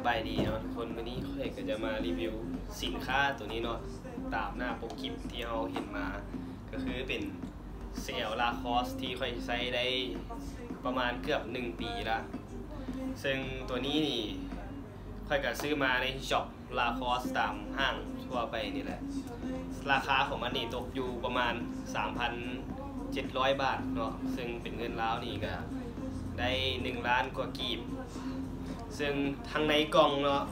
ສະບາຍດີເນາະທຸກຄົນ, ມື້ນີ້ຂ້ອຍກໍຈະມາຣີວິວສິນຄ້າໂຕນີ້ເນາະ, ຕາມໜ້າປົກຄລິບທີ່ເຮົາເຫັນມາ ກໍຄືເປັນເຊແອວລາຄອສທີ່ຂ້ອຍໃຊ້ໄດ້ປະມານເກືອບໜຶ່ງປີລະ. ເຊິ່ງໂຕນີ້ນີ້ ຂ້ອຍກໍຊື້ມາໃນຊັອບລາຄອສຕາມຫ້າງທົ່ວໄປນີ້ແຫຼະ. ລາຄາຂອງມັນນີ້ຕົກຢູ່ປະມານສາມພັນເຈັດຮ້ອຍບາດເນາະ, ເຊິ່ງເປັນເງິນລາວນີ້ກໍໄດ້ໜຶ່ງລ້ານກວ່າກີບ. ເຊິ່ງທາງໃນກ່ອງເນາະ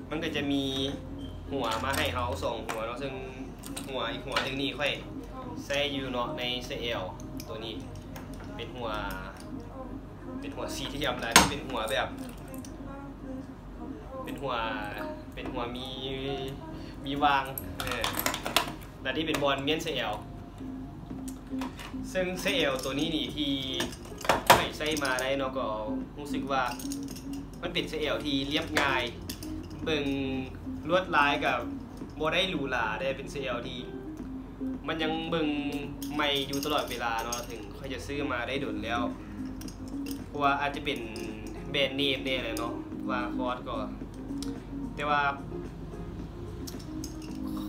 ມັນກໍຈະມີຫົວມາໃຫ້ເຮົາສອງຫົວເນາະ, ເຊິ່ງຫົວອີກຫົວໜຶ່ງນີ້ຂ້ອຍໃຊ້ຢູ່ເນາະ ໃນເຊແອວໂຕນີ້ ເປັນຫົວ ເປັນຫົວສີ່ຫຼ່ຽມ ແລະ ເປັນຫົວແບບ ເປັນຫົວ ເປັນຫົວມີ ມີຫວ່າງ ເອີ ແລະ ນີ້ເປັນບ່ອນມ້ຽນເຊແອວ. ເຊິ່ງເຊແອວໂຕນີ້ນີ້ທີ່ຂ້ອຍໃຊ້ມາໄດ້ເນາະ ກໍຮູ້ສຶກວ່າມັນເປັນເຊແອວທີ່ລຽບງ່າຍ, ເບິ່ງລວດລາຍກໍບໍ່ໄດ້ຫຼູຫຼາເດ້, ເປັນເຊແອວທີ່ມັນຍັງເບິ່ງໃໝ່ຢູ່ຕະຫຼອດເວລາເນາະ, ເຖິງຂ້ອຍຈະຊື້ມາໄດ້ດົນແລ້ວ ເພາະວ່າອາດຈະເປັນແບຣນເນມແດ່ແຫຼະເນາະ ລາຄອສກໍ ແຕ່ວ່າ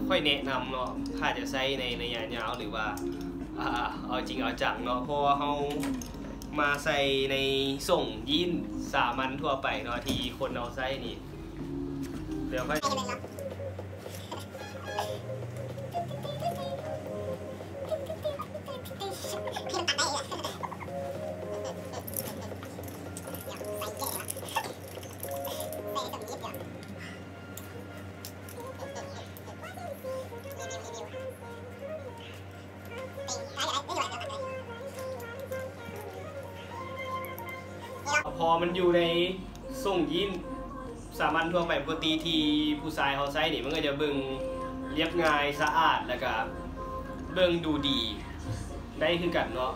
ຂ້ອຍແນະນຳເນາະ ຖ້າຈະໃຊ້ໃນໄລຍະຍາວ ຫຼືວ່າ ອ່າ ເອົາຈິງເອົາຈັງເນາະ ເພາະວ່າເຮົາມາໃສ່ໃນສົ່ງຢີນສາມັນທົ່ວໄປເນາະ ທີ່ຄົນເຮົາໃຊ້ນີ້ ແລ້ວຂ້ອຍ ພໍມັນຢູ່ໃນ ສົ່ງຢີນສາມັນທົ່ວໄປປົກກະຕິທີ່ຜູ້ຊາຍເຮົາໃຊ້ນີ້ ມັນກໍຈະເບິ່ງລຽບງ່າຍ ສະອາດ ແລ້ວກະເບິ່ງດູດີໄດ້ຄືກັນເນາະ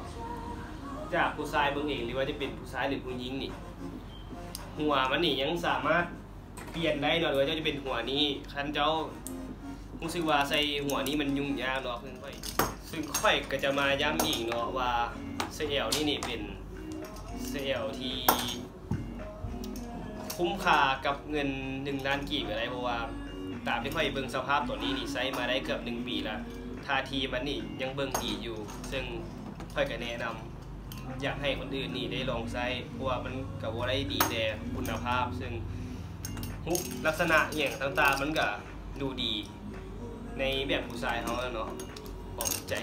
ຈາກຜູ້ຊາຍເບິ່ງເອງ ຫຼືວ່າຈະເປັນຜູ້ຊາຍ ຫຼື ຜູ້ຍິງນີ້ ຫົວມັນນີ້ຍັງສາມາດປ່ຽນໄດ້ເນາະ ຫຼືວ່າເຈົ້າຈະເປັນຫົວນີ້ ຄັນເຈົ້າຮູ້ສຶກວ່າໃສ່ຫົວນີ້ມັນຫຍຸ້ງຍາກເນາະ ເຊິ່ງຂ້ອຍ ເຊິ່ງຂ້ອຍກໍຈະມາຢ້ຳອີກເນາະວ່າ ເຊແອວນີ້ນີ້ເປັນເຊແອວທີ່ ຄຸ້ມຄ່າກັບເງິນໜຶ່ງລ້ານກີບກໍໄດ້ ເພາະວ່າຕາມທີ່ຂ້ອຍເບິ່ງສະພາບຕອນນີ້ນີ້ ໃຊ້ມາໄດ້ເກືອບໜຶ່ງປີລະ ທ່າທີມັນນີ້ຍັງເບິ່ງດີຢູ່ ເຊິ່ງຂ້ອຍກໍແນະນຳ ຢາກໃຫ້ຄົນອື່ນນີ້ໄດ້ລອງໃຊ້ ເພາະວ່າມັນກໍບໍ່ໄດ້ດີແຕ່ຄຸນນະພາບ ເຊິ່ງຮູບລັກສະນະອີ່ຫຍັງຕ່າງໆ ມັນກໍດູດີໃນແບບຜູ້ຊາຍເຮົາແຫຼະເນາະ. ຂອບໃຈ.